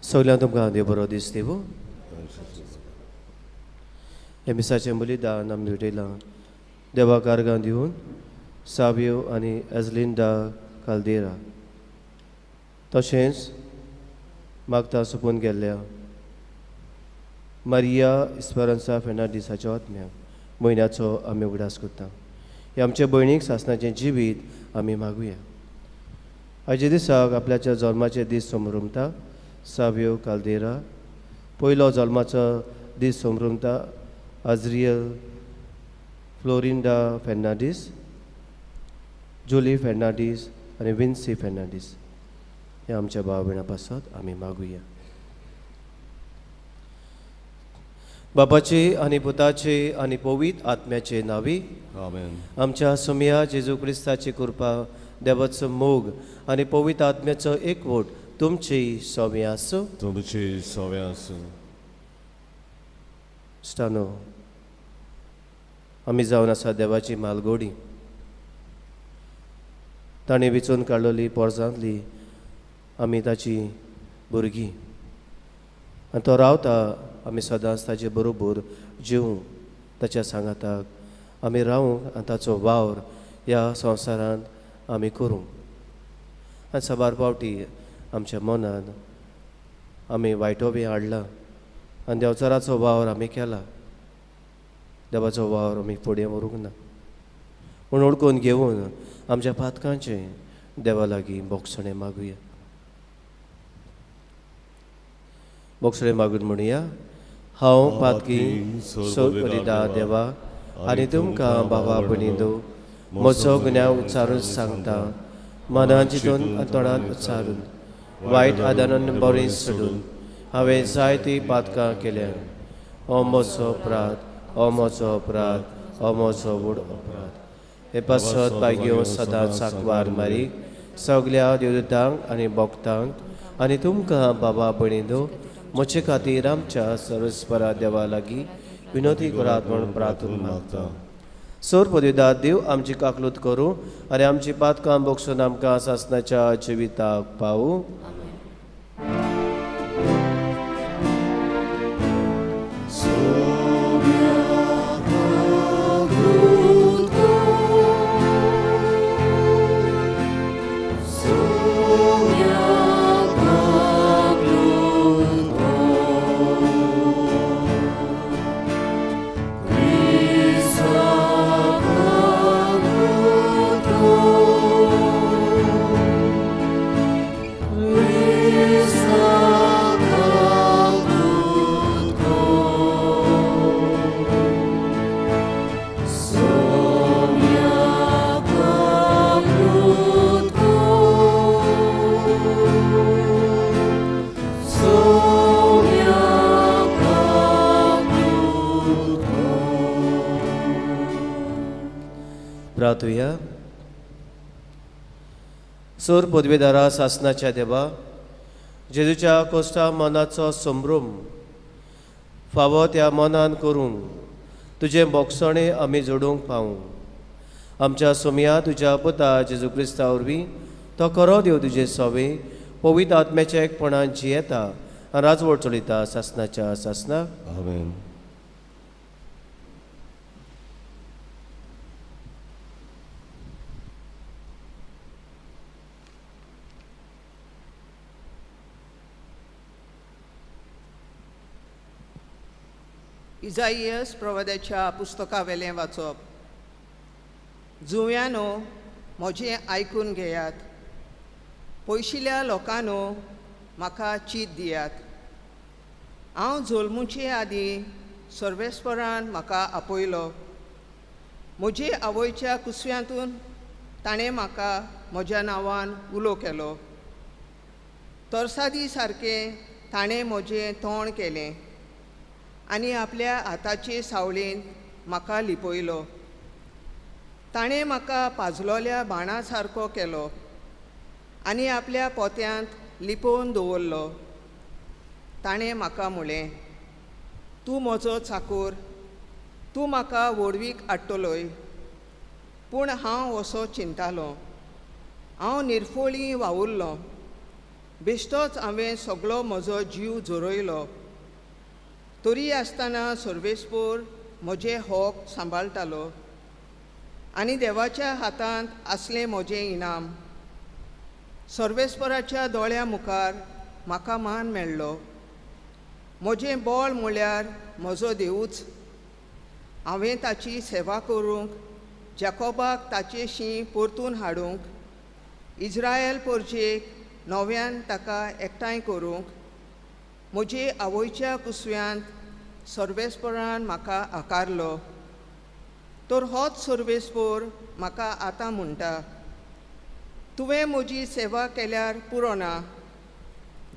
सगळ्यांक तुमकां देव बरो दीस दिवं. हे मिसाचें बलिदान आमी भेटयलां देवाक आर्गां दिवन सावियो आनी एजलिंडा कालदेरा, तशेंच मागता सोंपून गेल्ल्या मारिया इस्परांसा फेर्नांडीस हाच्या आत्म्याक म्हयन्याचो आमी उगडास करता. हे आमचे भयणीक सासणाचें जिवीत आमी मागुया. आयच्या दिसाक आपल्याच्या जल्माचे दीस समरमता सावियो कालदेरा, पयलो जल्माचो दीस समरमता आजरियल फ्लोरिंडा फेर्नांडीस, जुली फेर्नांडीस आनी विन्सी फेर्नांडीस. हे आमच्या भाव भयणां पासत आमी मागुया. बापाचे आनी पुताचे आनी पवित्र आत्म्याचे नांवी आमेन. आमच्या सोमया जेजू क्रिस्ताची कृपा, देवाचो मोग आनी पवित्र आत्म्याचो एकवट तुमची सवे आसूं. तुमची सवे आसूं. इश्टानो, आमी जावन आसा देवाची मालगोडी. ताणें विचून काडलेली पोरसांतली आमी ताची भुरगीं आनी तो रावता. आमी सदांच ताचे बरोबर जिवूंक, ताच्या सांगाताक आमी रावूंक आनी ताचो वावर ह्या संवसारांत आमी करूंक. आनी साबार पावटी आमच्या मनान आमी वायटो बी हाडला आनी देवचाराचो वावर आमी केला, देवाचो वावर आमी फुडें व्हरूंक ना. पूण ओळखून घेवन आमच्या पातकांचें देवा लागीं बोगसणें मागुया. बोगसणें मागून म्हणुया, हांव पातकी सोद देवा आनी तुमकां बाबा भयणींनो म्हजो गुन्यांव उच्चारून सांगता, मनान चिंतून आनी तोंडान उच्चारून वायट आदारान बरें सोडून हांवें जायतीं पातकां केल्या. हो म्हजो अपराध, हो म्हजो अपराध, हो म्हजो व्हड अपराध. हे पासत भाग्यो सदांच साकवार मारी सगल्या देवदूतांक आनी भक्तांक आनी तुमकां बाबा भयणींनो म्हजे खातीर आमच्या सर्वेस्परा देवा लागीं विनोती करात म्हूण प्रार्थना मागता. सोर पदवीदार देव आमची काकलूत करूं आनी आमची पातकां बोगसून आमकां सासणाच्या जिविताक पावूं. प्रार्थुया. सोर पदवेदारा सासनाच्या देवा, जेजूच्या कोश्टा मनाचो संभ्रम फावो त्या मनान करूंक तुजें बोगसणें आमी जोडूंक पावूं. आमच्या सोमया तुज्या पुता जेजू क्रिस्ता वरवीं तो खरो देव तुजें सवे पवित्र आत्म्याच्या एकपणान जियेता आनी राजवट चलयता सासनाच्या सासनाक. आमेन. इजाईयस प्रवाद्याच्या पुस्तकावेलें वाचप. जुंव्यानो म्हजें आयकून घेयात, पयशिल्या लोकांनो म्हाका चीत दियात. हांव जल्मुचे आदीं सर्वेस्परान म्हाका आपयलो, म्हजे आवयच्या कुसव्यांतून ताणें म्हाका म्हज्या नांवान उलो केलो. तरसादी सारकें ताणें म्हजें तोंड केलें आनी आपल्या हाताचे सावळेन म्हाका लिपयलो. ताणें म्हाका पाजलोल्या बाणा सारको केलो आनी आपल्या पोत्यांत लिपोवन दवरलो. ताणें म्हाका म्हळें, तूं म्हजो चाकोर, तूं म्हाका व्हडवीक हाडटलोय. पूण हांव असो चिंतालो, हांव निर्फोळी वावुरलो, बेश्टोच हांवें सगळो म्हजो जीव झरयलो. तरी आसतना सर्वेस्पोर म्हजें हक सांबाळटालो आनी देवाच्या हातांत आसलें म्हजें इनाम. सर्वेस्पराच्या दोळ्या मुखार म्हाका मान मेळ्ळो. म्हजें बळ म्हळ्यार म्हजो देवूच. हांवें ताची सेवा करूंक, जाकोबाक ताचेशी परतून हाडूंक, इज्रायल परजेक नव्यान ताका एकठांय करूंक म्हजे आवयच्या कुसव्यांत सर्वेस्परान म्हाका आकारलो. तर होच सर्वेस्पोर म्हाका आतां म्हणटा, तुवें म्हजी सेवा केल्यार पुरो ना,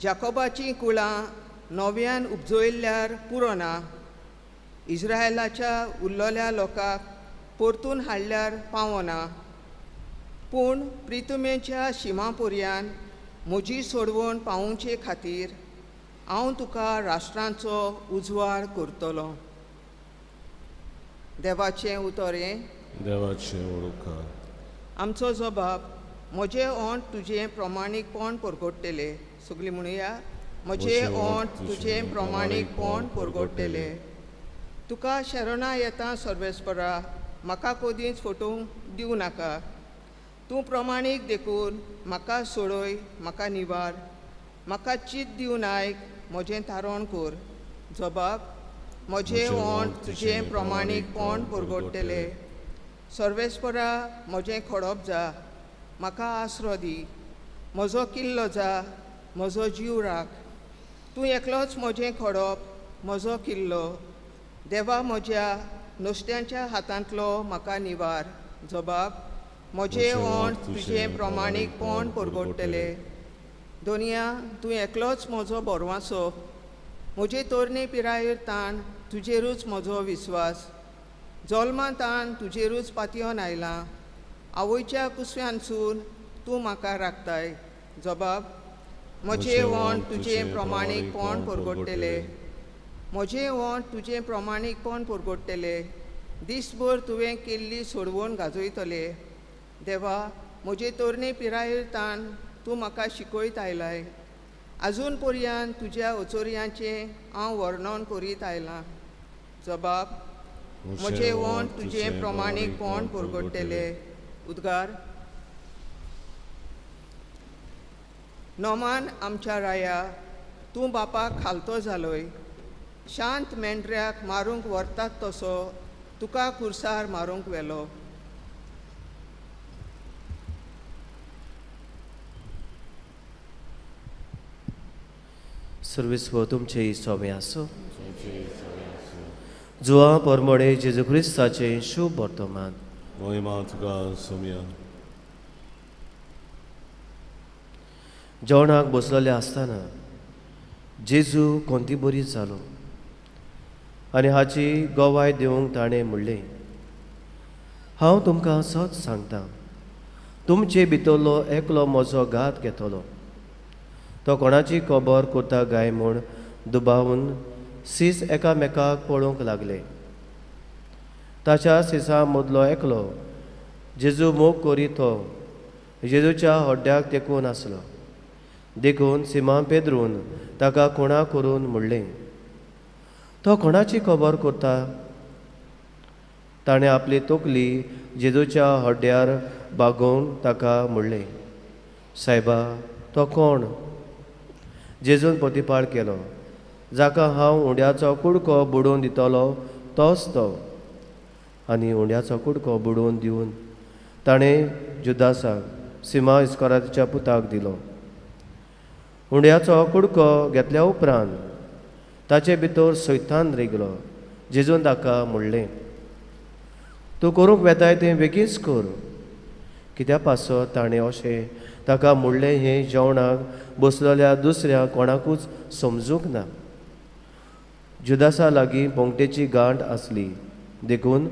जाकोबाचीं कुळां नव्यान उपजयल्यार पुरो ना, इज्रायलाच्या उरलेल्या लोकांक परतून हाडल्यार पावना, पूण प्रितुमेच्या शिमा पर्यान म्हजी सोडवण पावोवचे खातीर हांव तुका राष्ट्रांचो उजवाड करतलो. देवाचें उतर हें. देवाचें उपकार. आमचो जबाब, म्हजें ओंठ तुजें प्रमाणीकपण परगट्टलें. सगळीं म्हणुया, म्हजें ओंठ तुजें प्रमाणीकपण परगट्टलें. तुका शरणां येता सर्वेस्परा, म्हाका कदींच फटोवंक दिवं नाका. तूं प्रमाणीक देखून म्हाका सोडय, म्हाका निवार. म्हाका चीत दिवन आयक, म्हजें तारण कर. जबाब, म्हजें ओंठ तुजें प्रमाणीकपण परगट्टलें. सर्वेस्परा म्हजें खडप जा, म्हाका आसरो दी. म्हजो किल्लो जा, म्हजो जीव राख. तूं एकलोच म्हजें खडप, म्हजो किल्लो. देवा म्हज्या नुस्त्यांच्या हातांतलो म्हाका निवार. जबाब, म्हजें ओंठ तुजें प्रमाणीकपण परगट्टलें. दोनया, तूं एकलोच म्हजो बरवासो. म्हजे तरणे पिरायेर ताण तुजेरूच म्हजो विस्वास. जल्मा ताण तुजेरूच पातयेवन आयलां. आवयच्या कुसव्यानसून तूं म्हाका राखताय. जबाब, म्हजें ओंठ तुजें प्रमाणीकपण परगट्टलें. म्हजें ओंठ तुजें प्रमाणीकपण परगट्टलें. दीसभर तुवें केल्ली सोडवण गाजयतले. देवा म्हजे तरणे पिरायेर ताण तूं म्हाका शिकयत आयलाय. आजून पर्यंत तुज्या अचोर्यांचें हांव वर्णन करीत आयलां. जबाब, म्हजें ओंठ तुजें प्रमाणीकपण परगट्टलें. उद्गार. नोमान आमच्या राया, तूं बापाक खालतो जालोय. शांत मेंढऱ्याक मारूंक व्हरतात तसो तुका कुर्सार मारूंक व्हेलो. सर्वेस्पर तुमचे सोबें आसूं. जुआ परमोडे जेजू क्रिस्ताचें शुभ वर्तमान. महिमा तुका सोम्या. जेवणाक बसलेले आसतना जेजू कोंती बरी जालो आनी हाची गवाय दिवंक ताणें म्हणलें, हांव तुमकां सत सांगता, तुमचे भितरलो एकलो म्हजो घात घेतलो. तो कोणाची खबर करता काय म्हूण दुबावून सीस एकामेकाक पळोवंक लागले. ताच्या सिसां मदलो एकलो जेजू मोग करी तो जेजूच्या हड्ड्याक तेकून आसलो. देखून सिमा पेद्रून ताका कोणा करून म्हणलें, तो कोणाची खबर करता? ताणें आपली तकली जेजूच्या हड्ड्यार बागोवन ताका म्हणलें, सायबा तो कोण? जेजून प्रतिपाळ केलो, जाका हांव उंड्याचो कुडको बुडोवन दितलो तोच तो. आनी उंड्याचो कुडको बुडोवन दिवन ताणें जुदासाक सिमा इस्कोराच्या पुताक दिलो. उंड्याचो कुडको घेतल्या उपरांत ताचे भितर सैतान रिगलो. जेजून ताका म्हणलें, तूं करूंक वेताय तें बेगीच कर. कित्या पासत ताणें अशें ताका म्हणलें हें जेवणाक बसलेल्या दुसऱ्या कोणाकूच समजूंक ना. जुदासा लागीं पोंगटेची गांठ आसली, देखून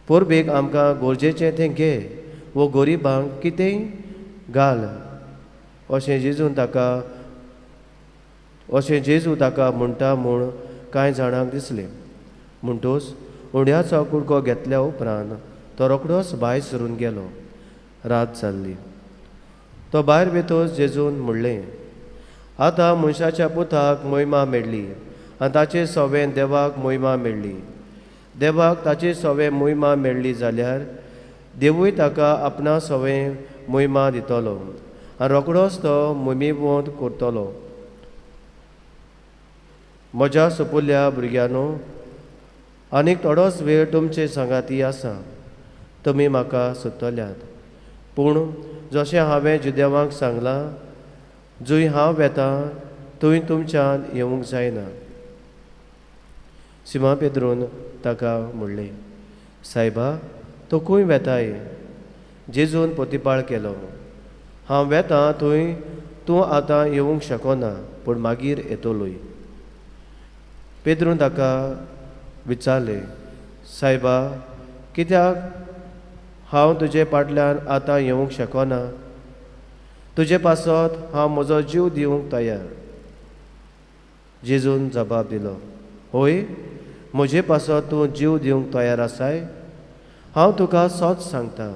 परबेक आमकां गरजेचें तें घे वो गरिबांक कितेंय घाल अशें जेजू ताका म्हणटा म्हूण कांय जाणांक दिसलें. म्हणटूच उंड्याचो कुडको घेतल्या उपरांत तो रोखडोच भायर सरून गेलो. रात जाल्ली. तो भायर वेतच जेजून म्हणलें, आतां मनशाच्या पुताक मोहिमा मेळ्ळी आनी ताचे सवें देवाक मोहिमा मेळ्ळी. देवाक ताचे सवें मोहिमा मेळ्ळी जाल्यार देवूय ताका आपणा सवें मोहिमा दितलो आनी रोखडोच तो मोहिमेवंत करतलो. म्हज्या सोपुल्ल्या भुरग्यांनो, आनीक थोडोच वेळ तुमचे सांगाती आसा. तुमी म्हाका सोदतल्यात, पूण जशें हांवें जुदेवांक सांगलां, जंय हांव वेतां थंय तुमच्यान येवंक जायना. सिमा पेद्रून ताका म्हणलें, सायबा, तूं खंय वेताय? जेजून प्रतिपाळ केलो, हांव वेतां थंय तूं आतां येवंक शकना, पूण मागीर येतलोय. पेद्रून ताका विचारलें, सायबा, कित्याक हांव तुजे फाटल्यान आतां येवंक शकना? तुजे पासत हांव म्हजो जीव दिवंक तयार. जेजून जबाब दिलो, हय, म्हजे पासत तूं जीव दिवंक तयार आसाय? हांव तुका सत सांगता,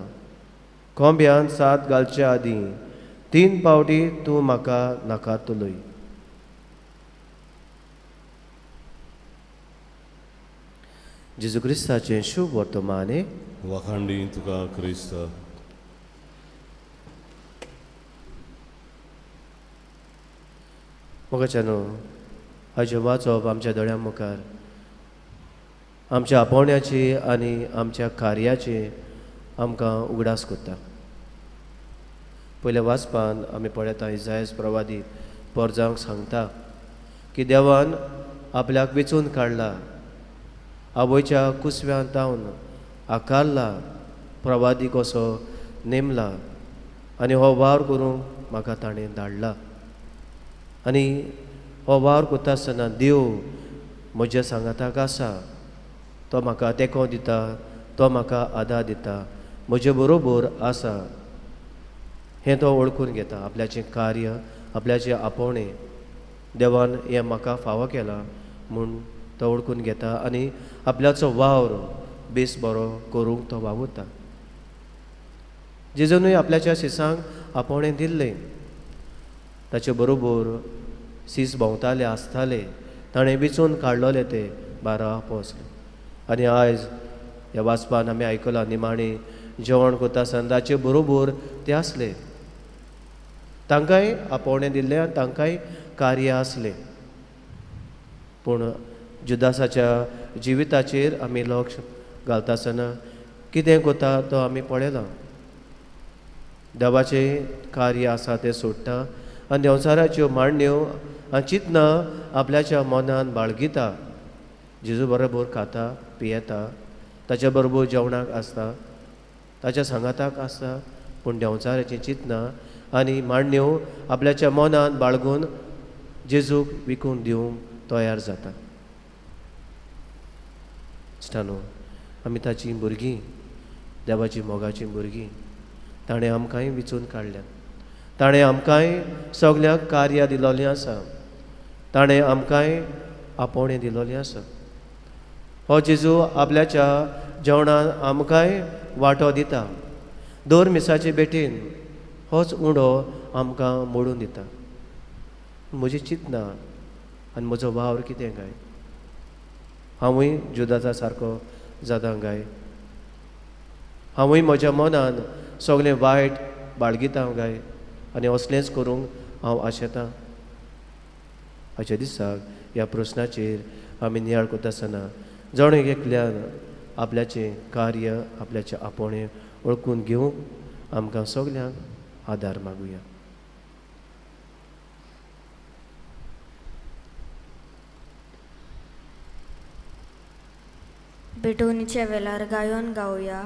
कोंब्यान साद घालचे आदीं 3 पावटी तूं म्हाका नाकारतलोय. जेजू क्रिस्ताचें शुभ वर्तमान. वाखांडी तुका क्रिस्त. मोगाच्यानो, हाजें वाचप आमच्या दोळ्यां मुखार आमच्या आपोवण्याची आनी आमच्या कार्याची आमकां उगडास करता. पयल्या वाचपान आमी पळयता इजायस प्रवादी पोरजांक सांगता की देवान आपल्याक वेंचून काडला, आवयच्या कुसव्यान तावन आकारला, प्रवादी कसो नेमला आनी हो वावर करूंक म्हाका ताणें धाडला. आनी हो वावर करता आसतना देव म्हज्या सांगाताक आसा, तो म्हाका तेंको दिता, तो म्हाका आदार दिता, म्हजे बरोबर आसा हें तो वळखून घेता. आपल्याचें कार्य, आपल्याचें आपोवणें देवान हें म्हाका फावो केलां म्हूण तो वळखून घेता आनी आपल्याचो वावर बेस बरो करूंक तो वावुरता. जेजूनय आपल्याच्या शिसांक आपोवणें दिल्लें, ताचे बरोबर शीस भोंवताले आसताले, ताणें वेंचून काडलोले ते 12 आपोस्ल. आनी आयज ह्या वाचपान आमी आयकलां, निमाणें जेवण करता आसतना ताचे बरोबर ते आसले, तांकांय आपोवणें दिल्लें आनी तांकांय कार्य आसलें. पूण जुदासाच्या जिविताचेर आमी लक्ष घालता आसतना कितें करता तो आमी पळयला. देवाचें कार्य आसा तें सोडटा आनी देंवचाराच्यो मांडण्यो आनी चिंतना आपल्याच्या मनान बाळगिता. जेजू बरोबर खाता पियेता, ताच्या बरोबर जेवणाक आसता, ताच्या सांगाताक आसता, पूण देंवचाराचीं चिंतना आनी मांडण्यो आपल्याच्या मनान बाळगून जेजूक विकून दिवंक तयार जाता. इश्टानो, आमी ताचीं भुरगीं, देवाची मोगाचीं भुरगीं. ताणें आमकांय वेंचून काडल्यात, ताणें आमकांय सगल्यांक कार्य दिलोलें आसा, ताणें आमकांय आपोवणें दिलोलें आसा. हो जेजू आपल्याच्या जेवणान आमकांय वांटो दिता. दर मिसाचे भेटेन होच उंडो आमकां मोडून दिता. म्हजी चिंतना आनी म्हजो वावर कितें काय? हांवूय जुदाचा सारको जाता काय? हांवूय म्हज्या मनान सगळें वायट बाळगिता काय आनी असलेंच करूंक हांव आशेतां? हाच्या दिसाक ह्या प्रस्नाचेर आमी नियाळ करता आसतना जण एकल्यान आपल्याचें कार्य, आपल्याचें आपोवणें वळखून घेवंक आमकां सगल्यांक आदार मागुया. भेटवणीच्या वेळार गायन गावया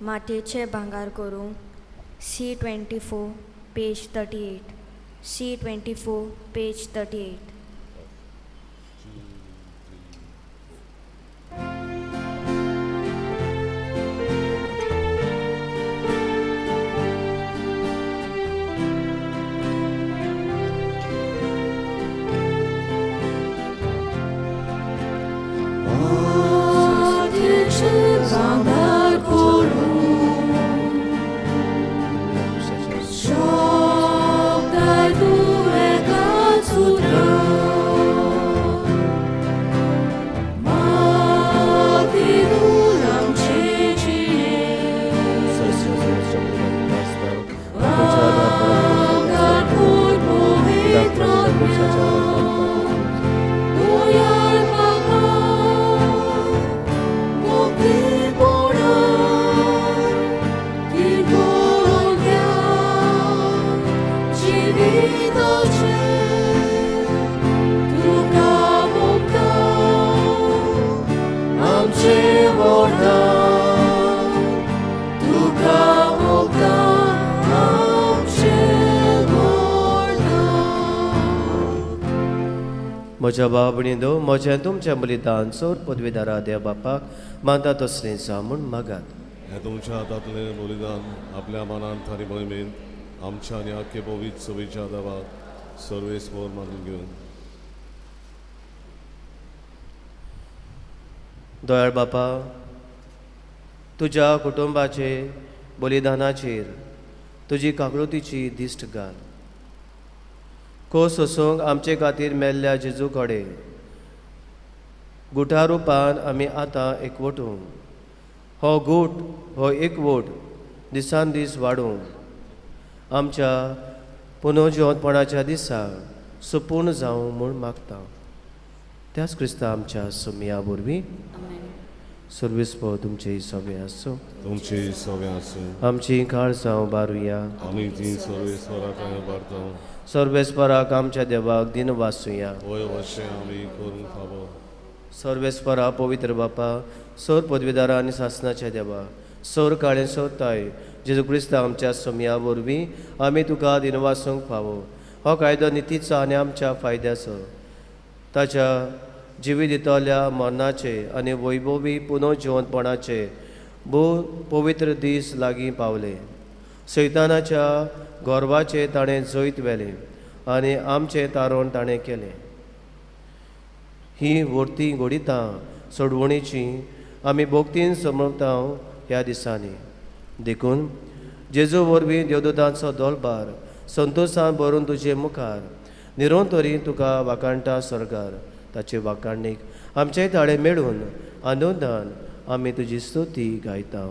मातयेचें भांगर करूं. C24 page 38. C24 page 38. Shop thy good. म्हज्या भाव भयणींनो, म्हजें तुमचें बलिदान सोर पदवीदारा देव बापाक मानता तसलें जावं म्हूण मागात. हें तुमच्या हातांतलें बलिदान आपल्या मनांत आनी मोहिमेंत आमच्या आनी आख्खे पवित्र सभेच्या देवाक सर्वेस्पर मानून घेवन. दयाळ बापा, तुज्या कुटुंबाचे बलिदानाचेर तुजी काकळुतीची दिश्ट घाल. खोस सोसूंक आमचे खातीर मेल्ल्या जेजू कडेन गुटा रुपान आमी आतां एकवटूंक, हो गूट हो एकवट दिसान दीस वाडूंक आमच्या पुनर्जिवंतपणाच्या दिसा सुपूर्ण जावं म्हूण मागता. त्याच क्रिस्ता आमच्या सुमया वरवीं. सर्वेस्पर तुमचे सवे आसूं. तुमचे सवे आसूं. आमची काळजां उबारुया. आमी ती सर्वेस्पराक उबारता. सर्वेस्पराक आमच्या देवाक दिन वासुया. वय अशें आमी करूंक फावो. सर्वेस्परा पवित्र बापा, सोर पदवीदारा आनी सासनाच्या देवा, सोर काळें सोताय जेजू क्रिस्ता आमच्या सोमया वरवीं आमी तुका दिनवासूंक फावो. हो कायदो नितीचो आनी आमच्या फायद्याचो, ताच्या जिवी दितल्या मरणाचे आनी वैभवी पुनर्जिवंतपणाचे भोव पवित्र दीस लागीं पावले. सैतानाच्या गोरवाचें ताणें जैत व्हेलें आनी आमचें तारण ताणें केलें. ही व्हरती घडितां सोडवणेची आमी भोक्तीन समजता ह्या दिसांनी. देखून जेजू वरवीं देवदूतांचो दोलबार संतोशान भरून तुजे मुखार निरंतरी तुका वाखाणटा स्वर्गार. ताचे वाखाणीक आमचे ताळे मेळून आनंदान आमी तुजी स्तुती गायता.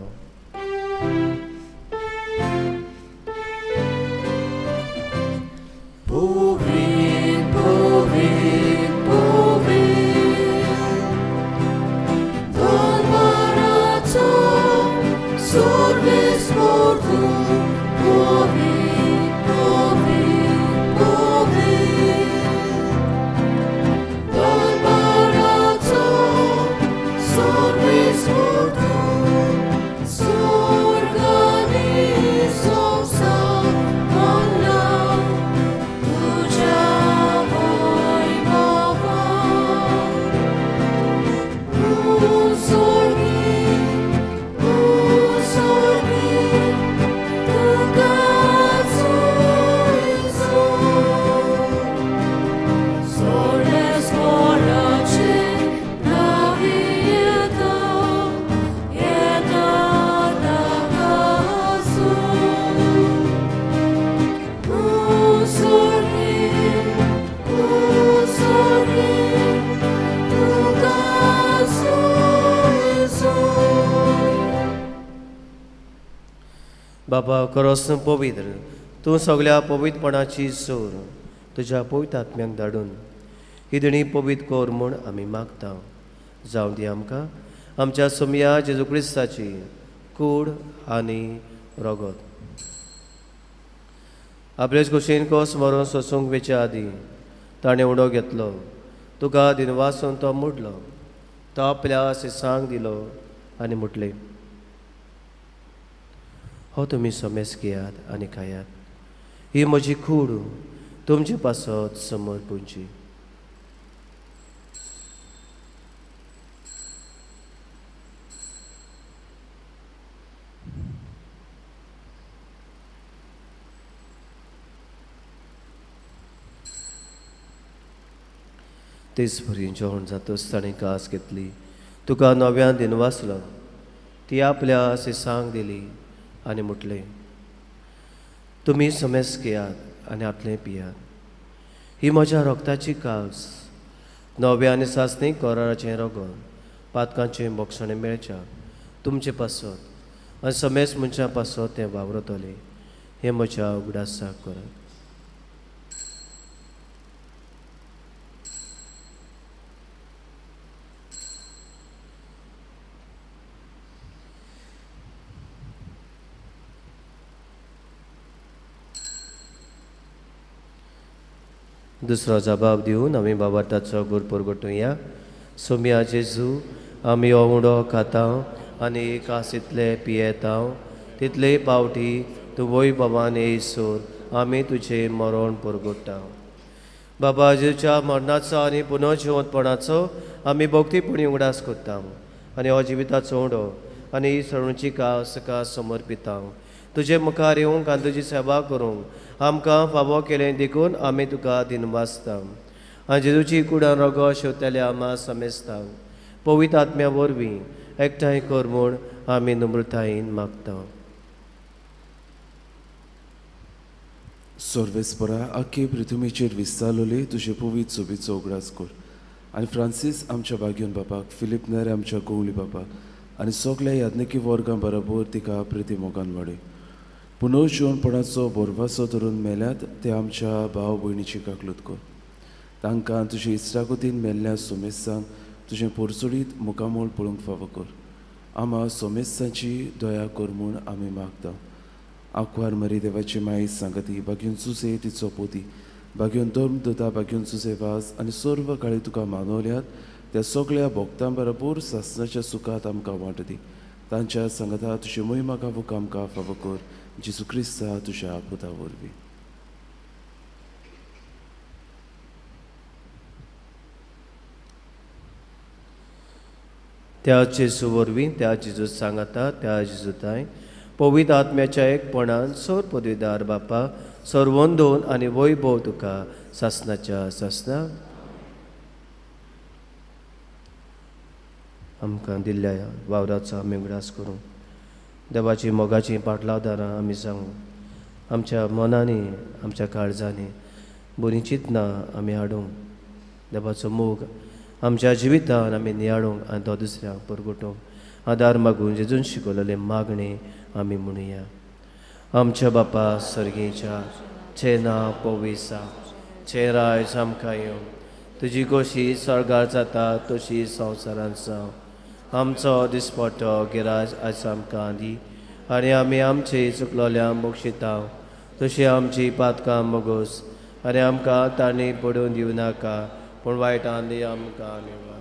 बाबा खरोच पवित्र, तूं सगळ्या पवित्रपणाची सोर तुज्या पवित्र आत्म्याक धाडून ही देणी पवित्र कर म्हूण आमी मागता. जावं दी आमकां आमच्या सोमया जेजू क्रिस्ताची कूड आनी रगत. आपलेच कुशीन कोस मरून सोसूंक वेचे आदीं ताणें उडो घेतलो, तुका दिनवासून तो मोडलो, तो आपल्या शिसांक दिलो आनी म्हटलें, हो तुमी समेस घेयात आनी खायात, ही म्हजी कूड तुमचे पासत समर्पूंची. तेच भरी जेवण जातच ताणें कास घेतली, तुका नव्यान दिनवासलो, ती आपल्या शिसांक दिली आनी म्हटलें, तुमी समेस घेयात आनी आपलें पियात, ही म्हज्या रगताची कास, नव्या आनी सासणी कराराचें रगत, पातकांचें बोगसणें मेळच्या तुमचे पासत आनी समेस मनशां पासत तें वावरतलें, हें म्हज्या उगडासाक करात. दुसरो जबाब दिवन आमी बाबार्थाचो गुर परगटुया. सोमया जेजू, आमी हो उडो खाता आनी कासींतले पियेता, तितले पावटी तूं वय बाबान येयसर आमी तुजें मरण परगट्टा. बाबा जेजूच्या मरणाचो आनी पुनर्जिवंतपणाचो आमी भक्तीपणी उगडास करता आनी हो जिविताचो उडो आनी ही सरणची कास का समर्पिता. तुजे मुखार येवंक आनी तुजी सेवा करूंक आमकां फावो केलें देखून आमी तुका दिनवासता. आनी जेजूची कुडान रोगो शेवतल्या आमा समेस्ता पवित्र आत्म्या वरवीं एकठांय कर म्हूण आमी नम्रतायेन मागता. सर्वेस्परा आख्खे पृथ्वीचेर विस्तारलेले तुजे पवित्र सोबीचो उगडास कर आनी फ्रांसीस आमच्या बागयोन बापाक, फिलीप नेरे आमच्या गोवली बापाक आनी सगल्या याज्ञिकी वर्गां बरोबर तिका प्रिती मोगान वाडय. पुनर्जिवणपणाचो बोरवासो धरून मेल्यात ते आमच्या भाव भयणीची काकलूत कर. तांकां तुजे इश्टागतीन मेल्ल्या सोमेस्तांक तुजें पोरचोडीत मुखामोळ पळोवंक फावो कर. आमा सोमेस्तांची दया कर म्हूण आमी मागता. आंकवार मरी देवाची माई सांगती, बागयोन सुसे तिचो पोती, बागयोन धर्म दोता, बागयोन सुसे वास आनी सर्व काळी तुका मानवल्यात त्या सगळ्या भक्तां बरोबर सासणाच्या सुखात आमकां वांटो दी. तांच्या सांगता तुजी मोहिमा गावूंक आमकां फावो कर. जेजू क्रिस्ता तुज्या पुता वरवीं. त्या जेजू वरवीं, त्या जेजू सांगता, त्या जेजूताय पवित्र आत्म्याच्या एकपणान सोर पदवीदार बापा सर्वंदोन आनी वैभव तुका सासनाच्या सासना. आमकां दिल्ल्या वावराचो आमी उगडास करूं. देवाची मोगाची पाटलावदारां आमी सांगू. आमच्या मनांनी आमच्या काळजांनी बरीं चिंतनां आमी हाडूंक, देवाचो मोग आमच्या जिवितान आमी नियाळूंक आनी तो दुसऱ्यांक परगटूंक आदार मागून जेजून शिकवलेलें मागणें आमी म्हणुया. आमच्या बापा सर्गीच्या, चे नांव पवित्र, चे राज आमकां येवं, तुजी गोशी स्वर्गार जाता तशी संवसारांत जावं. आमचो दिसपट्टो गिराज आयज आमकां दी आनी आमी आमची चुकलोल्या बक्षिता तशी आमची पातकां मोगोस आनी आमकां तांणी पडून दिवं नाका पूण वायटांनी आमकां निवार.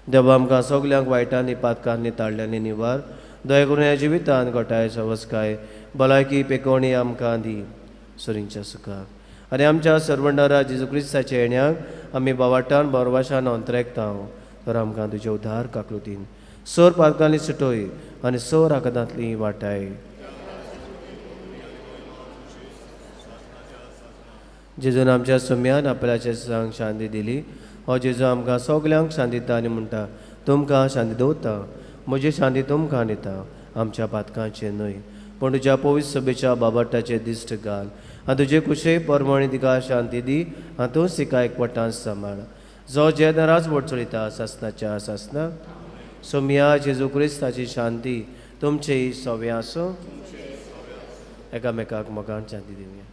देवा आमकां सगल्यांक वायटांनी पातकांनी ताळ्यांनी निवार. दया करून ह्या जिवितान घटाय सवस्काय भलायकी पेकोवणी आमकां दी सुरींच्या सुखाक आनी आमच्या सर्वंडारा जेजू क्रिस्ताच्या येण्याक आमी बावाटान बोरवाशान अंतरेकता. तर आमकां तुजे उदार काकलुतीन सोर पातकांनी सुटोय आनी सोर आकादांतली वाटाय. जेजून आमच्या सुम्यान आपल्याचे सांग शांती दिली. हो जेजू आमकां सगल्यांक शांती दिता आनी म्हणटा, तुमकां शांती दवरता, म्हजी शांती तुमकां दिता. आमच्या पातकांचेर न्हय पूण तुज्या पवित्र सभेच्या बाबाटाचेर दिश्ट घाल आनी तुजे कुशे परमणी तिका शांती दी आनी तूं तिका एकवटान सांबाळ. जो जे नराज वट चलयता सासनाच्या सासना. सोमिया जेजू क्रिस्ताची शांती तुमची सव्या आसूं. एकामेकाक मोगान शांती दिवया.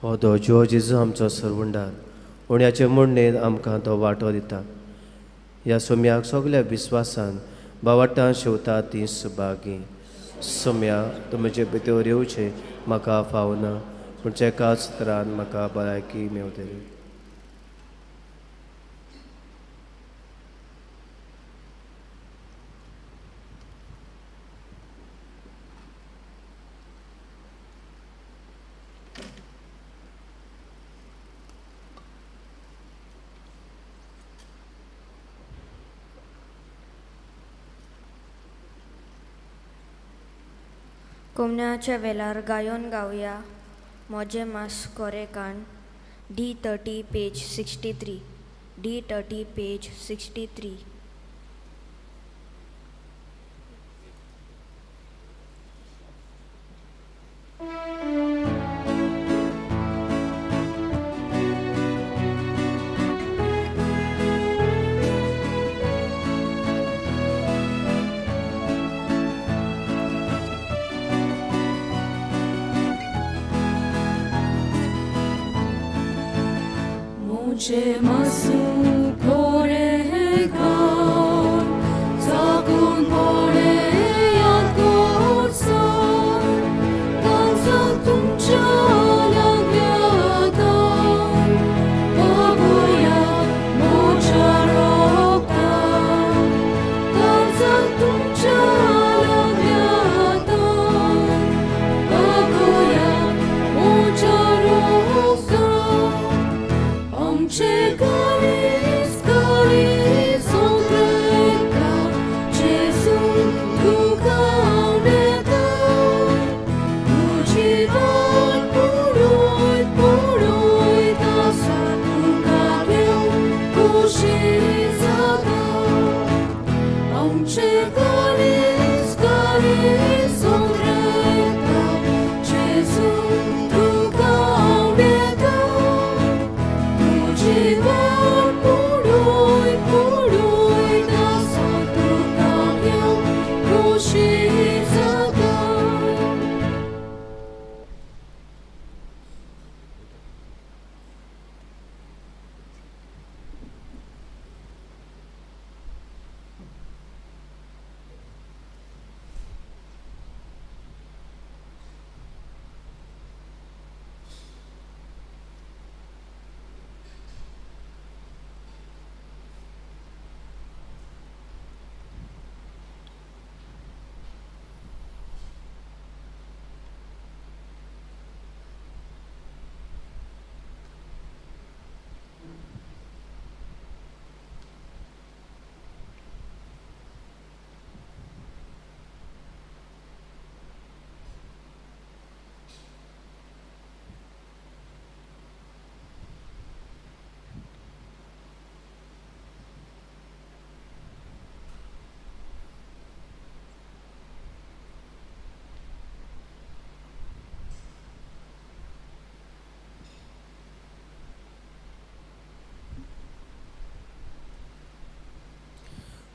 हो तो जो जेजू आमचो सर्वंडार उण्याचे म्हणणेन आमकां तो वांटो दिता. ह्या सोम्याक सगल्या विस्वासान बावाटान शेवता ती सुभागी. सोम्या तूं म्हजे भितर येवचें म्हाका फावना पूण एकाच तरान म्हाका भलायकी मेवतली. कोमण्याच्या वेलार गायोन गावया मोजे मास कोरे कान. D30 page 63. D30 page 63. तुमचे मासू कोरेकार जागून पळयात गोडसाण काळजाक तुमच्या लागल्या बाबुया मोच्या रोगतान काळजाक तुमच्या लागल्या बाबुया मोच्या रोगतान आमचे काळीज काळीज सोंपता जेजू तुका आवडता तुजी वाट पळयत पळयत आसा तुका घेवन खोशी जाता आमचे काळीज काळीज सोंपता जेजू तुका आवडता तुजी वाट पळयत पळयत आसा तुका घेवन खोशी जाता.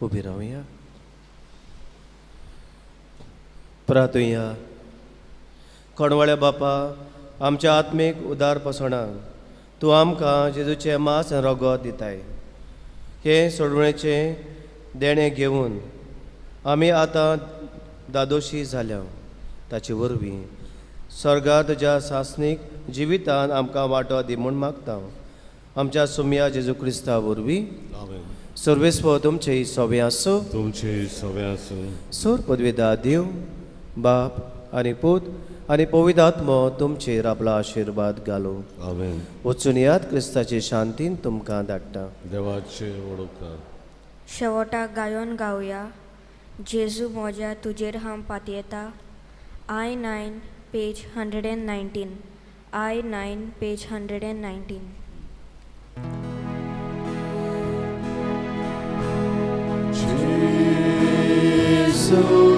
उबी रावया. प्रार्थुया. कोणवाळ्या बापा, आमच्या आत्मीक उदार पसणान तूं आमकां जेजूचें मांस आनी रगत दिताय. हें सोडवणेचें देणें घेवन आमी आतां दादोशी जाल्या. ताचे वरवीं स्वर्गार तुज्या सासणीक जिवितान आमकां वांटो दी म्हूण मागता. आमच्या सुमया जेजू क्रिस्ता वरवीं. आमेन. सर्वेस्पर तुमचे सवे आसूं. तुमचे सवे आसूं. सोर पदवेदा देव बाप आनी पूत आनी पवित्र आत्मो तुमचेर आपलो आशिर्वाद घालूं. आमेन. वचून यात, क्रिस्ताचे शांतीन तुमकां धाडटा. देवाचे वडोकार. शेवटाक गायोन गावया जेजू म्हज्या तुजेर हांव पातयेता. I 9 page 119. I 9 page 119. Jesus.